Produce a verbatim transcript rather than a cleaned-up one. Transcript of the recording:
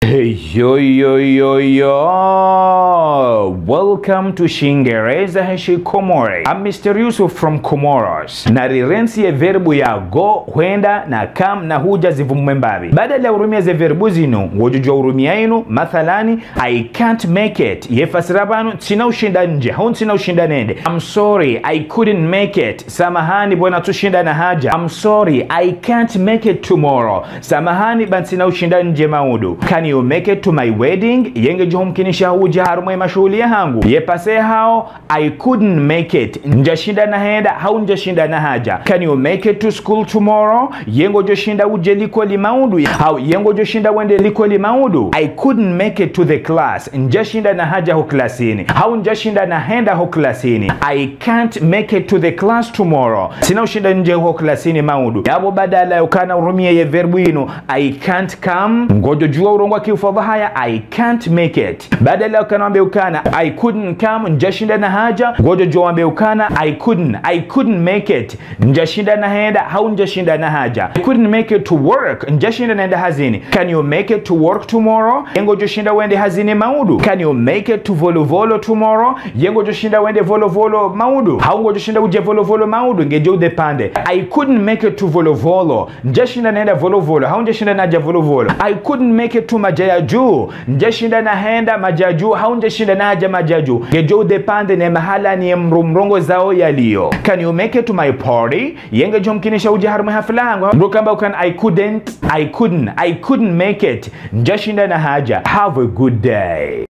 Hey, yo, yo, yo, yo. Welcome to Shingereza he Shikomori. I'm Mister Yusuf from Comoros. Narirensi ye verbu ya go, hwenda, na come, na hudja zivumwe mbapvi. Badala ya urumia ze verbu zinu, ngodjo djuwa urumia inu, mathalani, I can't make it. Ye fasira pvanu, ntsina ushinda ndje, hau ntsina ushinda nende. I'm sorry, I couldn't make it. Samahani, bo ntsushinda nahadja. I'm sorry, I can't make it tomorrow. Samahani, ba ntsina ushinda ndje maudu. Can you make it to my wedding? Ye ngedjo humkinisha udja harumwa ye mashuhuli yahangu. Ye passé haho, I couldn't make it. Ntsashinda nahenda, hau ntsashinda nahadja. Can you make it to school tomorrow? Ye ngodjo shinda udje likoli maudu. Hau ye ngodjo shinda wende likoli maudu. I couldn't make it to the class. Ntsashinda nahadja ho klasini. Hau ntsashinda nahenda ho klasini. I can't make it to the class tomorrow. Ntsina ushinda ndje ho klasini maudu. Yapvo badala ya ukana urumie ye verbu inu, I can't come, ngodjo djuwa urongoa ki ufadhahaya, I can't make it. Badala ya ukana wambe ukana, I couldn't come, ntsashinda nahadja, ngodjo djuwa wambe ukana, I couldn't, I couldn't make it. Ntsashinda nahenda, hau ntsashinda nahadja. I couldn't make it to work. Ntsashinda nende hazini. Can you make it to work tomorrow? Ye ngodjo shinda wende hazini maudu. Can you make it to Volovolo tomorrow? Ye ngodjo shinda wende Volovolo maudu. Hau ngodjo shinda udje Volovolo maudu. Ngedjo udépendre. I couldn't make it to Volovolo. Ntsashinda nenda Volovolo. Hau ntsashinda nadja Volovolo. I couldn't make it to Madjayadju. Ntsashinda nahenda Madjayadju. Hau ntsashinda nadja Madjayadju. Ngedjo udépendre ne mahala ni ye mdru mrongozao yaliyo. Can you make it to my party? Ye ngedjo humkinisha udja harumwa ye hafla yahangu. Mdru kamba ukana, I couldn't, I couldn't, I couldn't make it. Ntsashinda nahadja. Have a good day.